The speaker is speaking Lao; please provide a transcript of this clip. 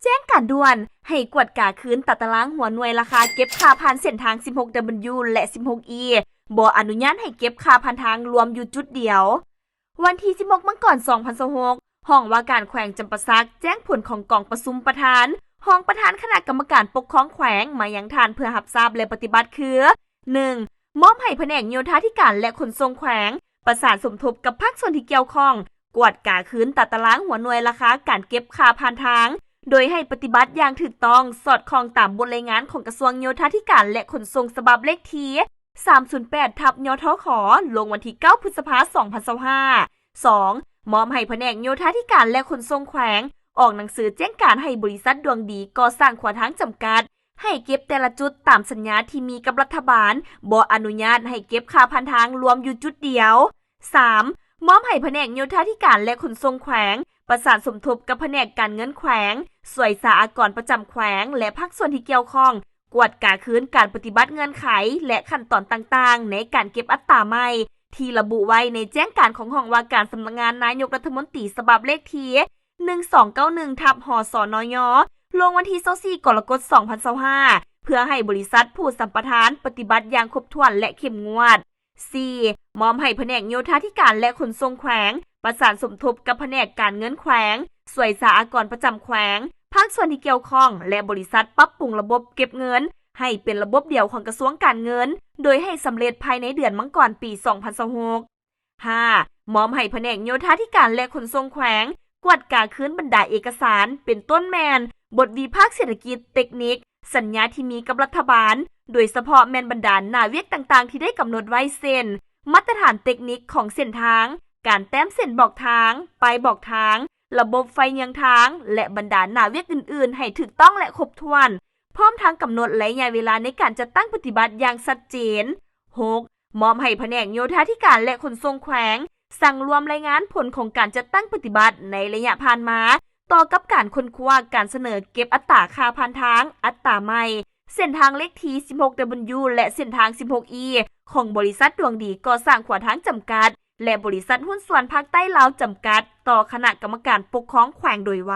ແຈ້ງການດ່ວນ ໃຫ້ກວດກາຄືນຕາຕະລາງຫົວໜ່ວຍລາຄາເກັບຄ່າຜ່ານເສັ້ນທາງ ສິບຫົກ W ແລະ ສິບຫົກ E ບໍ່ອະນຸຍາດໃຫ້ເກັບຄ່າຜ່ານທາງລວມຢູ່ຈຸດດຽວ. ວັນທີ ສິບຫົກ ມັງກອນ ສອງພັນຊາວຫົກ ຫ້ອງວ່າການແຂວງຈຳປາສັກ ແຈ້ງຜົນຂອງກອງປະຊຸມປະທານ, ຮອງປະທານຄະນະກຳມະການປົກຄອງແຂວງ ມາຍັງທ່ານເພື່ອຮັບຊາບ ແລະ ປະຕິບັດຄື: ໜຶ່ງ ມອບໃຫ້ພະແນກໂຍທາທິການ ແລະ ຂົນສົ່ງແຂວງ ປະສານສົມທົບກັບພາກສ່ວນທີ່ກ່ຽວຂ້ອງ ກວດກາຄືນຕາຕະລາງຫົວໜ່ວຍລາຄາການເກັບຄ່າຜ່ານທາງ ໂດຍໃຫ້ປະຕິບັດຢ່າງຖືກຕ້ອງ ສອດຄ່ອງຕາມບົດລາຍງານຂອງກະຊວງໂຍທາທິການ ແລະ ຂົນສົ່ງ ສະບັບເລກທີ ສາມສູນແປດ ທັບ ຍທຂ ລົງວັນທີ ເກົ້າ ພຶດສະພາ ສອງພັນຊາວຫ້າ. ສອງ ມອບໃຫ້ພະແນກໂຍທາທິການ ແລະ ຂົນສົ່ງແຂວງ ອອກໜັງສືແຈ້ງການໃຫ້ບໍລິສັດດວງດີກໍ່ສ້າງຂົວທາງຈຳກັດ ໃຫ້ເກັບແຕ່ລະຈຸດຕາມສັນຍາທີ່ມີກັບລັດຖະບານ, ບໍ່ອະນຸຍາດໃຫ້ເກັບຄ່າຜ່ານທາງລວມຢູ່ຈຸດດຽວ. ສາມ ມອບໃຫ້ພະແນກໂຍທາທິການ ແລະ ຂົນສົ່ງແຂວງ ປະສານສົມທົບກັບພະແນກການເງິນແຂວງ ສ່ວຍສາອາກອນປະຈຳແຂວງ ແລະ ພາກສ່ວນທີ່ກ່ຽວຂ້ອງ ກວດກາຄືນການປະຕິບັດເງື່ອນໄຂ ແລະ ຂັ້ນຕອນຕ່າງໆ ໃນການເກັບອັດຕາໃໝ່ ທີ່ລະບຸໄວ້ໃນແຈ້ງການຂອງຫ້ອງວ່າການສຳນັກງານນາຍົກລັດຖະມົນຕີ ສະບັບເລກທີ ໜຶ່ງສອງເກົ້າໜຶ່ງ ທັບ ຫສນຍ ລົງວັນທີ ຊາວສີ່ ກໍລະກົດ ສອງພັນຊາວຫ້າ ເພື່ອໃຫ້ບໍລິສັດຜູ້ສຳປະທານປະຕິບັດຢ່າງຄົບຖ້ວນ ແລະ ເຂັ້ມງວດ. ສີ່ ມອບໃຫ້ພະແນກໂຍທາທິການ ແລະ ຂົນສົ່ງແຂວງ ປະສານສົມທົບກັບພະແນກການເງິນແຂວງ, ສ່ວຍສາອາກອນປະຈຳແຂວງ, ພາກສ່ວນທີ່ກ່ຽວຂ້ອງ ແລະ ບໍລິສັດປັບປຸງລະບົບເກັບເງິນ ໃຫ້ເປັນລະບົບດຽວຂອງກະຊວງການເງິນ ໂດຍໃຫ້ສຳເລັດພາຍໃນເດືອນມັງກອນ ປີ ສອງພັນຊາວຫົກ. ຫ້າ ມອບໃຫ້ພະແນກໂຍທາທິການ ແລະ ຂົນສົ່ງແຂວງ ກວດກາຄືນບັນດາເອກະສານ ເປັນຕົ້ນແມ່ນ ບົດວິພາກເສດຖະກິດ, ເຕັກນິກ, ສັນຍາທີ່ມີກັບລັດຖະບານ, ໂດຍສະເພາະແມ່ນບັນດາໜ້າວຽກຕ່າງໆທີ່ໄດ້ກຳນົດໄວ້ ເຊັ່ນ ມາດຕະຖານເຕັກນິກຂອງເສັ້ນທາງ, ການແຕ້ມເສັ້ນບອກທາງ, ປ້າຍບອກທາງ, ລະບົບໄຟເຍືອງທາງ ແລະ ບັນດາໜ້າວຽກອື່ນໆ ໃຫ້ຖືກຕ້ອງ ແລະ ຄົບຖ້ວນ, ພ້ອມທັງກຳນົດໄລຍະເວລາໃນການຈັດຕັ້ງປະຕິບັດຢ່າງຊັດເຈນ. ຫົກ ມອບໃຫ້ພະແນກໂຍທາທິການ ແລະ ຂົນສົ່ງແຂວງ ສັງລວມລາຍງານຜົນຂອງການຈັດຕັ້ງປະຕິບັດໃນໄລຍະຜ່ານມາ ຕໍ່ກັບການຄົ້ນຄວ້າການສະເໜີເກັບອັດຕາຄ່າຜ່ານທາງ ອັດຕາໃໝ່ ເສັ້ນທາງເລກທີ ສິບຫົກ W ແລະ ເສັ້ນທາງ ສິບຫົກ E ຂອງບໍລິສັດດວງດີກໍ່ສ້າງຂົວທາງຈຳກັດ ແລະ ບໍລິສັດຫຸ້ນສ່ວນພາກໃຕ້ລາວຈຳກັດ ຕໍ່ຄະນະກຳມະການປົກຄອງແຂວງໂດຍໄວ.